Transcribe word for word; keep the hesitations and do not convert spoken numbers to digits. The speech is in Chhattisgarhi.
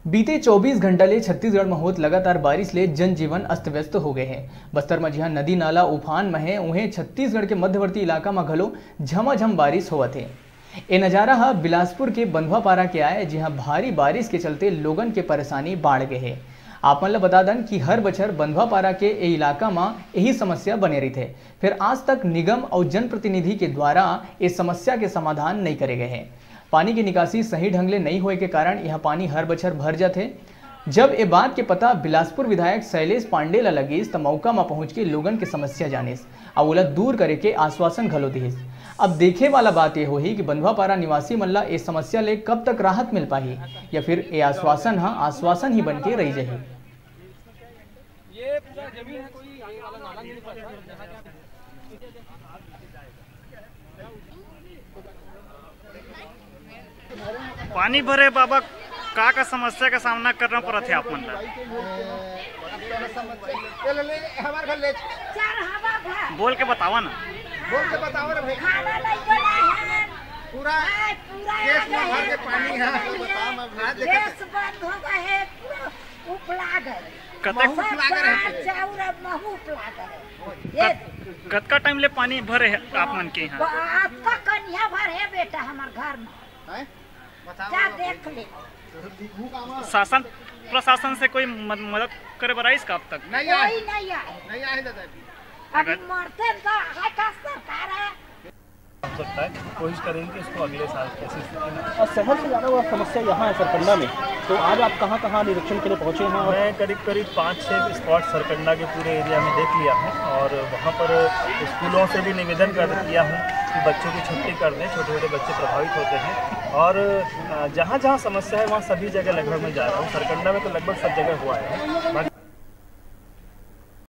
बीते चौबीस घंटा ले छत्तीसगढ़ म होत लगातार बारिश ले जनजीवन अस्त-व्यस्त हो गए हे। बस्तर म जिहां नदी नाला उफान म हे, उहें छत्तीसगढ़ के मध्यवर्ती इलाका म घलो झमाझम बारिश होवत हे। ए नजारा ह बिलासपुर के बंधुआपारा के आय, जिहां भारी बारिश के चलते लोगन के परेशानी बाढ़ गे हे। आप मन ल बता दन कि हर बछर बंधुआपारा के ए इलाका म यही समस्या बने रहिथे, फेर आज तक निगम अउ जनप्रतिनिधि के द्वारा ए समस्या के समाधान नइ करे गए हे। पानी के निकासी सही ढंग ले नइ होए के कारण यह पानी हर बछर भर जाथे। जब ए बात के पता बिलासपुर विधायक शैलेश पांडे ल लगिस, त मौका म पहुंच के लोगन के समस्या जानिस अउ ओला दूर करे के आश्वासन घलो दिहिस। अब देखे वाला बात ये होही कि बंधुआपारा निवासी मन ला ए समस्या ले कब तक राहत मिल पाही, या फिर ए आश्वासन ह आश्वासन ही बन के रहि जाही। ये पूरा जमीन है, कोई आगे वाला नाला नहीं निकलता। पानी भरे बाबा, का का समस्या का सामना करना पड़त हे आप मन ला? ले, ले, ले, हमारे घर ले। चल, हवा भर। बोल के बतावा ना। बोल के बतावा ना भाई। खाना नहीं बना है। पूरा आज पूरा केस में भर के पानी है। गैस बंद हो गए है, पूरा उपला गए। कते महू उपला गए रहते। चाउर अब महू उपला गए। ये कत-, कतका टाइम ले पानी भरे है आप मन के यहाँ? आपका कनिया भर है बेटा हमार घर में। हैं? बताओ जा आप। देख ले। शासन प्रशासन से कोई मद-, मदद करे बर आइस का अब तक? नहीं आए। कोई नहीं आए। नहीं आए दादा जी। अभी अगर मरते तो है का सरकार है। हो सकता है, कोशिश करेंगे कि इसको अगले साल कैसे स्थिति में। और शहर से ज़्यादा बड़ा समस्या यहाँ है सरकंडा में, तो आज आप कहाँ-कहाँ निरीक्षण के लिए पहुँचे हैं? और मैं करीब करीब पाँच छः स्पॉट सरकंडा के पूरे एरिया में देख लिया हूँ और वहाँ पर स्कूलों से भी निवेदन कर दिया हूँ कि बच्चों की छुट्टी कर दें, छोटे-छोटे बच्चे प्रभावित होते हैं। और, अ, जहाँ-जहाँ समस्या है, वहाँ सभी जगह लगभग मैं जा रहा हूँ। सरकंडा में तो लगभग सब जगह हुआ है। बाकी